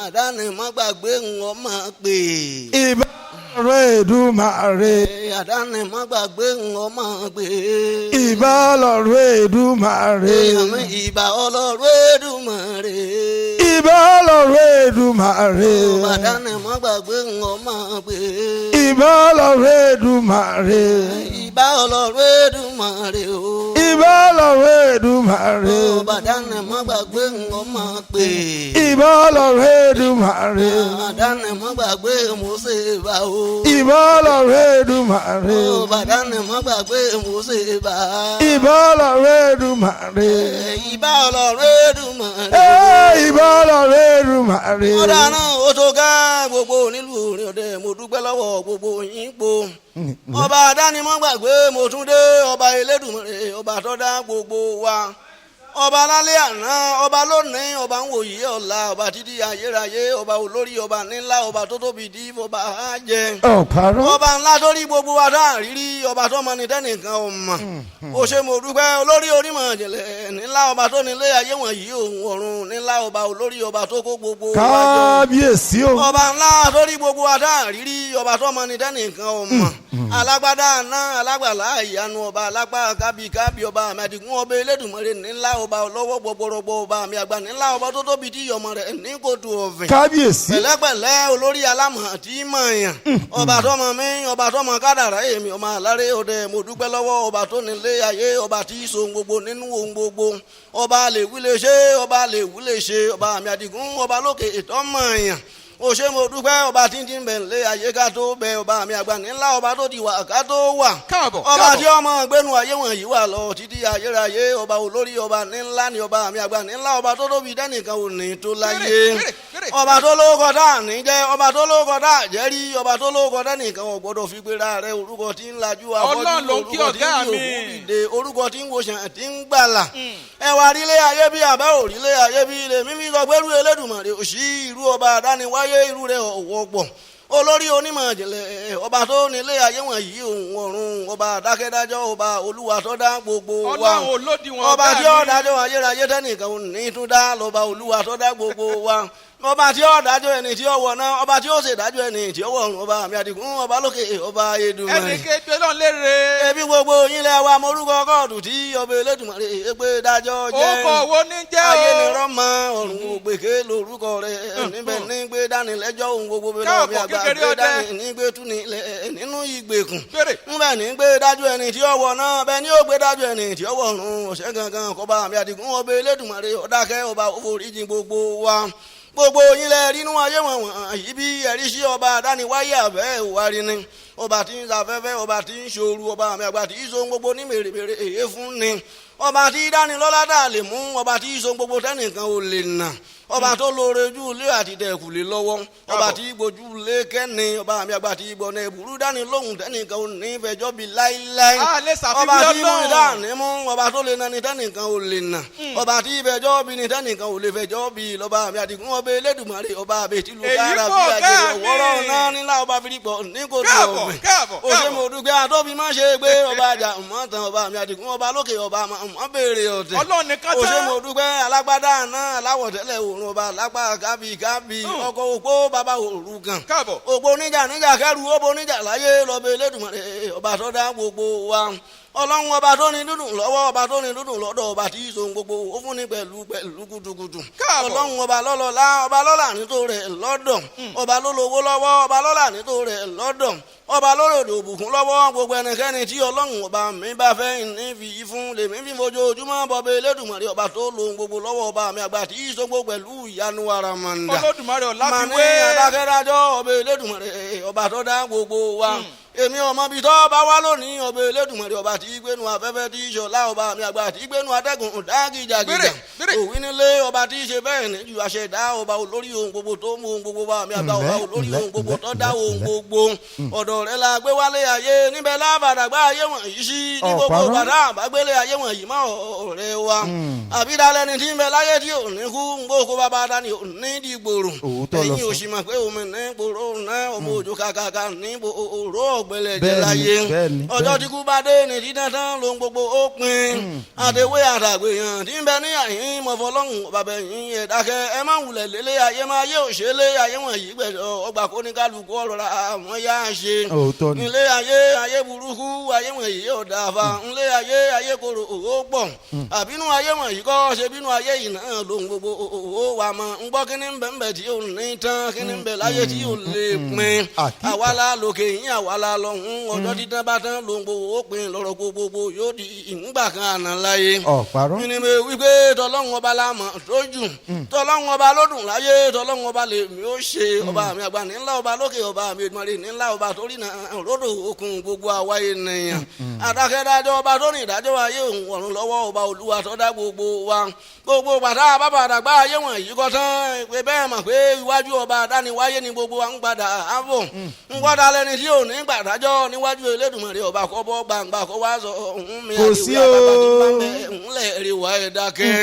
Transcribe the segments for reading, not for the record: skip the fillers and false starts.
Àdáni má gbàgbé ń ọmọ pè. Ìbà ọlọ́run Èdùmàrè. Àdáni má gbàgbé ń ọmọ pè. Ìbà ọlọ́run Èdùmàrè. Ìbà ọlọ́run Èdùmàrè. Ìbà ọlọ́run Èdùmàrè. Àdáni má gbàgbé ń ọmọ pè. Ìbà ọlọ́run Èdùmàrè. Ìbà ọlọ́run Èdùmàrè o. Ìbà ọlọ́run Èdùmàrè. Àdáni má gbàgbé ń ọmọ pè. Ìbà ọlọ́run Èdùmàrè. Àdáni má gbàgbé Mósè bá o. Ìbà ọlọ́run Èdùmàrè. Àdáni má gbàgbé Mósè bá. Ìbà ọlọ́run Èdùmàrè. Ìbà ọlọ́run Èdùmàrè. Ee, ìbà ọlọ́run Èdùmàrè. Ó dáná ó tó gá gbogbo nílùú orin ọdẹ, mo dúpẹ́ lọ́wọ́ gbogbo yín po. Ọba àdánimọ̀ gbàgbé mo tún dé, ọba Elédùmarè, ọba tó dá gbogbo wa, ọba lálẹ́ àná, ọba lónìí, ọba ń wòye ọ̀la, ọba títí ayérayé, ọba olórí, ọba nílá, ọba tó tóbi dí ọba á jẹ, Ọ̀parọ́. ọba ńlá tó rí gbogbo wa tá à rírí, ọba tó mọ ní tẹ́nìkan ò mọ̀. Ó ṣe, mo dúpẹ́. Olórí onímọ̀ ìjìnlẹ̀ nílá, ọba tó nílé ayé wọ̀nyí òun ọ̀run nílá, ọba olórí, ọba tó kó gbogbo wa jọ, Kábíyèsí o. ọba ńlá tó rí gbogbo wa tá à rírí, ọba tó mọ ní tẹ́nìkan ò mọ̀, alágbádá àná, alágbàlá ìyanu, ọba alápá kábíkábí, ọba àmì àdìgún, ọba Elédùmarè nílá, ọba ọlọ́wọ́ gbọgbọrọgbọ, ọba àmì àgbà nílá, ọba tó tóbi tí ọmọ rẹ̀ ní kòtò ọ̀fìn, Kábíyèsí. Pẹ̀lẹ́pẹ̀lẹ́ olórí alámọ̀ tí mọ̀ yàn, ọba tọmọ mi, ọba tọmọ kádàrá èmi ọmọ aláré ọdẹ, mo dúpẹ́ lọ́wọ́ ọba tó nílé ayé, ọba tí í so ohun gbogbo nínú ohun gbogbo, ọba lè wí lè ṣe, ọba lè wí lè ṣe, ọba àmì àdìgún, ọba lókè ìtọ́mọ̀ yàn. Ó ṣe, mo dúpẹ́. Ọba títí ń bẹ̀ lé ayé ká tó bẹ, ọba àmì àgbà ńlá, ọba tó ti wà ká tó wà, Káàbọ̀, ọba káàbọ̀. tí ọmọ gbénu ayé wọ̀nyí wà lọ títí ayérayé, ọba olórí, ọba ńlá ni, ọba àmì àgbà ńlá, ọba tó tóbi dẹ́nìkan ò ní tó láyé, Kéré, kéré, kéré. Ọba tó lóko tá à ní jẹ́, ọba tó lóko tá à jẹ́ rí, ọba tó lóko dẹ́nìkan ò gbọ́dọ̀ fi gbéra rẹ̀, orúkọ tí ń lajú afọ́jú, Ọlọ́run ló ń kí orúkọ tí ń ọ̀gá yí mi. òkú dìde, orúkọ tí ń wòsàn tí ń gbàlà. Ẹwà rílé ayé bí àbá òrílé ayé bí ilé mímí sọ pé irú Elédùmarè òsì, irú ọba àdániwáyé, irú rẹ̀ ọ̀wọ́ pọ̀, olórí onímọ̀ ìjìnlẹ̀, ọba tó nílé ayé wọ̀nyí òun ọ̀run, ọba àdákẹ́dájọ́, ọba olúwa tó dá gbogbo wa, Ọlọ́run olódiwọ̀n ọba ọ̀gá tí ó mi. dájọ́ ayérayé tẹ́nìkan ò ní tún dá lọ́ba olúwa tó dá gbogbo wa, ọba tí ó dájọ́ ẹni tí ó wọ̀ náà, ọba tí ó ṣèdájọ́ ẹni tí ó wọ̀ ọ̀run, ọba àmì àdìgún, ọba lókè, ọba Èdùmàrè. Ẹnì kejì Ọlọ́run léèrè. Ebi gbogbo yín lẹ wa morúkọ kóòtù tí ọba Elédùmarè pé dájọ́ jẹ́. Orúkọ wo ní jẹ́ o? Ayé ni rọ́mọ ọ̀run ògbèké lórúkọ rẹ̀ níbẹ̀ ní gbé dánilẹ́jọ́ ohun gbogbo bẹ́ẹ̀ Káàbọ̀, lọ́ọ́ bí àgbà kékeré gbé ọdẹ. dání ní gbé tú ní ilẹ̀ nínú ìgbèkùn Kéré. nbẹ ní gbé dájú ẹni tí ó wọ̀ náà bẹ́ẹ̀ ni ó gbé dájú ẹni tí ó wọ̀ ọ̀run ọ̀sẹ̀ gangan kọba àmì àdìgún, ọba Elédùmarè ọ̀dákẹ́, ọba òforíjì gbogbo wa. Gbogbo yín lẹ rínú ayé wọn wọ̀n yìí bí ẹ̀rí sí ọba àdániwáyé àbẹ́ ìwárí ni, ọba tí ń safẹ́fẹ́, ọba tí ń ṣòru, ọba àmì àgbà tí í so gbogbo ní mèremère èyí fún ni, ọba tí dánilọ́lá dà lè mú, ọba tí í so gbogbo tẹ́nìkan ò lè nà, ọba tó lóore ojú ilé àti tẹ̀kùlé lọ́wọ́, ọba tí gbójú lé kẹ́ni, ọba àmì àgbà tí gbọ̀nà ìbúrú dání lóhùn tẹ́nìkan ò ní fẹjọ́ bí láíláí, A lè ṣàfiwé ọba tí mú Ọlọ́run. ìdáàní mú, ọba tó lè nani tẹ́nìkan ò lè nà, ọba tí fẹjọ́ bí ni tẹ́nìkan ò lè fẹjọ́ bí, lọ́ba àmì àdìgún, ọba Elédùmarè, ọba àbètìlú Èyí kára pọ̀ bí ajé ọ̀gá mi. ọwọ́rọ̀ náà nílá, ọba fìdípọ̀ ní kò tó Káàbọ̀, ọ̀gbìn. káàbọ̀, Ó ṣe, káàbọ̀. mo dúpẹ́. Àtọ́bí má ṣe gbé, ọba àjà mọ́tàn, ọba àmì àdìgún, ọba lókè, ọba mọ́ béèrè ọ̀tẹ̀. Ọlọ́run nìkan Ó ṣe, tán. mo dúpẹ́. Alágbádá náà aláwọ̀ tẹ́lẹ̀ òrùn, ọba alápá kábí kábí, ọkọ̀ òpó bàbá òrukàn, Káàbọ̀. òpó oníjà níjà kẹrù ó bo níjà láyé lọ́bẹ̀ Elédùmarè, ọba tó dá gbogbo wa, ọlọ́run ọba tó ní dúdùn lọ́wọ́, ọba tó ní dúdùn lọ́dọ̀, ọba tí í so gbogbo ó fún ní pẹ̀lú pẹ̀lú gudugudu. Káàbọ̀. Ọlọ́run ọba lọ́lọ́lá, ọba lọ́lá nítò rẹ̀ lọ́dọ̀, ọba ló lówó lọ́wọ́, ọba lọ́lá nítò rẹ̀ lọ́dọ̀, ọba lóròdò òbùkún lọ́wọ́. Gbogbo ẹnikẹ́ni tí ọlọ́run ọba mi bá fẹ́ ní fi yí fún lèmi fi fojoojúmọ́ bọ́bẹ̀ Elédùmarè, ọba tó lo gbogbo lọ́wọ́, ọba mi àgbà tí í so gbogbo pẹ̀lú ìyanu aramanda. Olódùmarè Màní ọ̀làfiwé. adákẹ́dájọ́, ọba Elédùmarè, ọba tó dá gbogbo wa. Èmi ọmọ bíi tọ́ bá wá lónìí, ọba Elédùmarè, ọba tí gbénu afẹ́fẹ́ tí ṣọlá, ọba mi àgbà tí gbénu atẹ́gùn dágìjàgìjà, Gbére, gbére. Òwí nílé, ọba tí ṣe bẹ́ẹ̀ ní ju àṣẹdá, ọba olórí ohun gbogbo tó mú ohun gbogbo, bá mi àgbà, ọba Ǹlẹ́, olórí ǹlẹ́, ohun gbogbo ǹlẹ́, tó dá ǹlẹ́, ohun ǹlẹ́. gbogbo. Ọ̀dọ̀ rẹ̀ la gbé wálé ayé, níbẹ̀ lábàdàgbà ayé wọ̀nyí sí ní gbogbo Ọ̀pọ̀rọ̀. bàdá àbágbélé ayé wọ̀nyí mọ́ ọ̀rẹ́ wa. Àbí dalẹ́ni tí ń bẹ láyé tí ò ní kú ń gbóko bàbá dání ò ní dìgbòrò. Òótọ́ lọ Ẹ̀yin sọ. ò sì mọ̀ pé omi ní gbòòrò náà ọmọ òjò kàkàkà ní òró ọ̀gbẹ́. ọ̀gbẹ́lẹ̀ jẹ́ Bẹ́ẹ̀ni, láyé. bẹ́ẹ̀ni, Ọjọ́ bẹ́ẹ̀ni. tí kú bá dé ní dídán tán lóhun gbogbo ó pin. Àtẹ̀wé àtàgbèyàn tí ń bẹ ní àyín mọ̀fọ́lọ́hún bàbá yín, ẹ̀ dákẹ́, ẹ má wulẹ̀ lélẹ̀ ayé má yé òṣèlé ayé wọ̀nyí gbẹ̀dọ̀ ọgbà kó ní kálukú ọ̀rọ̀ ra àwọn yá ṣe. Òótọ́ ni. Ilé ayé, ayé burúkú, ayé wọ̀nyí yóò dáa fa. Ilé ayé, ayé korò òwò pọ̀. Àbínú ayé wọ̀nyí kọ́ ṣe bínú ayé yìí náà lóhun gbogbo òwò wà mọ́. Ń gbọ́ kíní ń bẹ̀ ń bẹ̀ tí ò ní tán, kíní ń bẹ̀ láyé tí ò lè pin. Àkíkà. Àwa la lòkè yín, àwa la lọ́hún. Ọjọ́ títán bá tán lóhun gbogbo ó pin lọ́rọ̀ gbogbogbò yóò di ìgbà kan àná láyé. Ọ̀parọ́. Ní mi wípé tọlọ́run ọba la mọ̀ tójú, tọlọ́run ọba ló dùn láyé, tọlọ́run ọba lè mi ó ṣe. Ọba mi àgbà nílá, ọba lókè, ọba mi Èdùmàrè nílá, ọba torí náà lódò òkun gbogbo àwa ènìyàn. Adákẹ́dájọ́ ọba tó ní ìdájọ́ ayé òun ọ̀run lọ́wọ́, ọba olúwa tó dá gbogbo wa. Gbogbo bàtà bàbà àdàgbà ayé wọ̀nyí kọ́ tán pé bẹ́ẹ̀ mọ̀ pé iwájú ọba adániwáyé ni gbogbo wa ń padà á bọ̀. Ń gbọ́dọ̀ lẹ́ni tí ò ní gbàdájọ́ níwájú Elédùmarè ọba kọ́ bọ́ gbangba kọ́ wá sọ òun mi Kò àti sí ìwé àbàbà tí o. bá ń bẹ ńlẹ̀ rí wa ẹ̀ dákẹ́.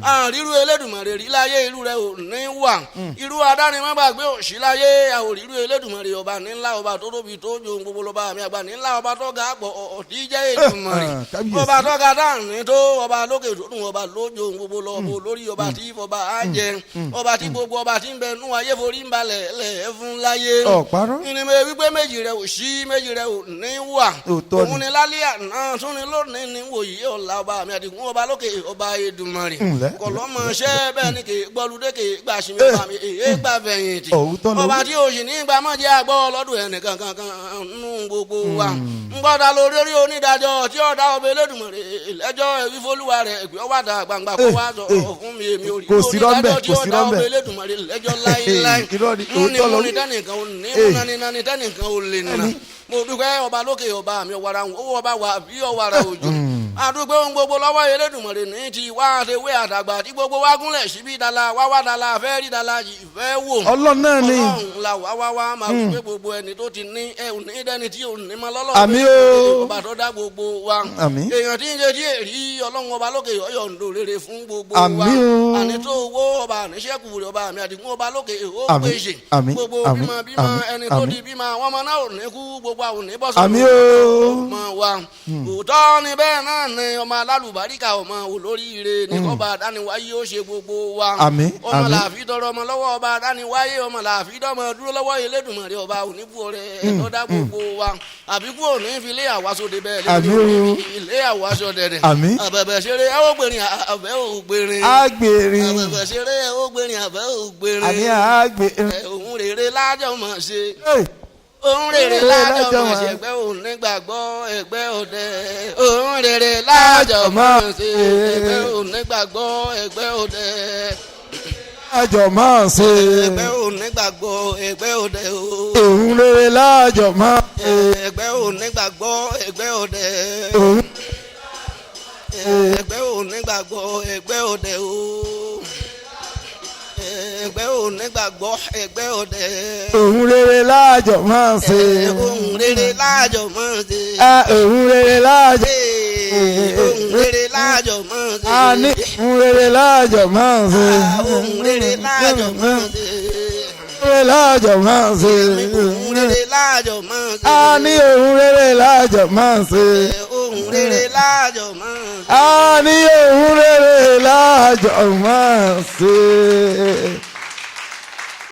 Àrírú Elédùmarè rí láyé, irú rẹ̀ ò ní wà. Irú adánimágbàgbé òsì láyé àwòrírú Elédùmarè ọba nílá, ọba tó tóbi tó ju ohun gbogbo lọ́ba mi àgbà nílá, ọba tó ga pọ̀ ọ̀tí jẹ́ Èdùmàrè. Ah, kábíyèsí. Ọba tó ga dáhùn tó ọba lókè tó dùn, ọba lójú ohun gbogbo lọ, ọba olórí, ọba tí ọba á jẹ, ọba tí gbogbo ọba tí ń bẹ nú ayé forí ń balẹ̀ lẹ̀ fún láyé. Ọ̀parọ́. Ní mi wípé méjì rẹ̀ ò sí, méjì rẹ̀ ò ní wà. Òótọ́ ni. Òun ni lálẹ́ àná tún ni lónìí ní wòyí ọ̀la, ọba mi àdìgún, ọba lókè, ọba Èdùmàrè. Ǹlẹ́. Kọ̀lọ́mọṣẹ́ bẹ́ẹ̀ ni kì í gbọ́lúdé, kì í gbà sinmi, ọba mi èyí gbà fẹ̀yìntì. Òótọ́ ló Ọba wí. tí o sì ní gbà mọ́ jẹ́ àgbọ̀ lọ́dún ẹnìkan kankan nínú gbogbo wa. Ń gbọ́dọ̀ lórí orí onídàájọ́ tí ọ̀dà ọba Elédùmarè lẹ́jọ́ ẹ̀wí fólúwa rẹ̀ ìpè ọwọ́ àdá gbangba kó wá sọ Eh, fún mi èmi ò rí kò sí rọ́ńbẹ́, onídàájọ́ tí kò sí ọ̀dà ọba rọ́ńbẹ́. Elédùmarè lẹ́jọ́ láíláí. Irọ́ ni, Múni òótọ́ ló múni wí. tẹ́nìkan ò ní Eh. múnani nani tẹ́nìkan ò lè nà. Ẹni. Mo dúpẹ́ ọba lókè, ọba mi ọ̀wàrà owó, ọba wà bí ọ̀wàrà òjò. Àdúgbò ohun gbogbo lọ́wọ́ Elédùmarè ní ti wá àtẹwé àtàgbà tí gbogbo wa gúnlẹ̀ síbi dala wá wá dala fẹ́ rí dala yìí fẹ́ wò. Ọlọ́run náà ni. Ọlọ́run la wá wá wá máa wí pé gbogbo ẹni tó ti ní ẹ ò ní dẹ́ni tí ò ní mọ́ lọ́lọ́run. Àmín o. Ọba tó dá gbogbo wa. Àmín. Èèyàn tí ń ṣe tí èrí Ọlọ́run ọba lókè ọyọ̀ ń do rere fún gbogbo wa. Àmín o. Àní tó owó ọba àníṣẹ́kù rẹ̀, ọba àmì àdìgún, ọba lókè ó Àmín, pèsè. àmín, Gbogbo àmín, bímọ bímọ àmín, ẹni tó àmín. di bímọ àwọn ọmọ náà ò ní kú, gbogbo àwọn ò ní bọ́ sọ́nù Àmín o. ọmọ wa. Òótọ́ ni bẹ́ẹ̀ náà ni ọmọ alálùbáríkà, ọmọ olóríire ní kọ́ba àdániwáyé ó ṣe gbogbo wa. Àmín, Ọmọ àmín. làfi tọrọ ọmọ lọ́wọ́ ọba àdániwáyé, ọmọ làfi dọ́mọ dúró lọ́wọ́ Elédùmarè ọba oníbù ọrẹ tó dá gbogbo wa. Àbíkú òní fi lé àwàsóde bẹ́ẹ̀ lé Àmín o. ilé àwàsọ dẹ̀dẹ̀. Àmín. Àbẹ̀bẹ̀ ṣeré ẹ ó gbèrin àbẹ̀ ò gbèrin. Agbèrè. Àbẹ̀bẹ̀ ṣeré ẹ ó gbèrin àbẹ̀ ò gbèrin. Àní àgbèrè. Ẹ òun rere lájọ mọ̀ ṣe, Hey, òun rere lájọ mọ̀ ṣe, ẹgbẹ́ òun nígbàgbọ́ ẹgbẹ́ òde. Òun rere lájọ mọ̀ ṣe, ẹgbẹ́ òun nígbàgbọ́ ẹgbẹ́ òde. Lájọ máa ṣe. Ẹgbẹ́ òun nígbàgbọ́ ẹgbẹ́ òde o. Òun rere lájọ máa ṣe. Ẹgbẹ́ òun nígbàgbọ́ ẹgbẹ́ òde. Òun Ẹgbẹ́ òun nígbàgbọ́ ẹgbẹ́ òde o. Ẹgbẹ́ òun nígbàgbọ́ ẹgbẹ́ òde. Òun rere lájọ máa ṣe. Òun rere lájọ mọ̀ ṣe. Ah, òun rere lájọ. Ohun rere lájọ mọ̀ ṣe. A ní òun rere lájọ máa ṣe. Ohun rere lájọ mọ̀ ṣe. Òun rere lájọ máa ṣe. Ohun rere lájọ mọ̀ ṣe. A ní òun rere lájọ máa ṣe. Ohun rere lájọ mọ̀ ṣe. A ní òun rere lájọ máa ṣe.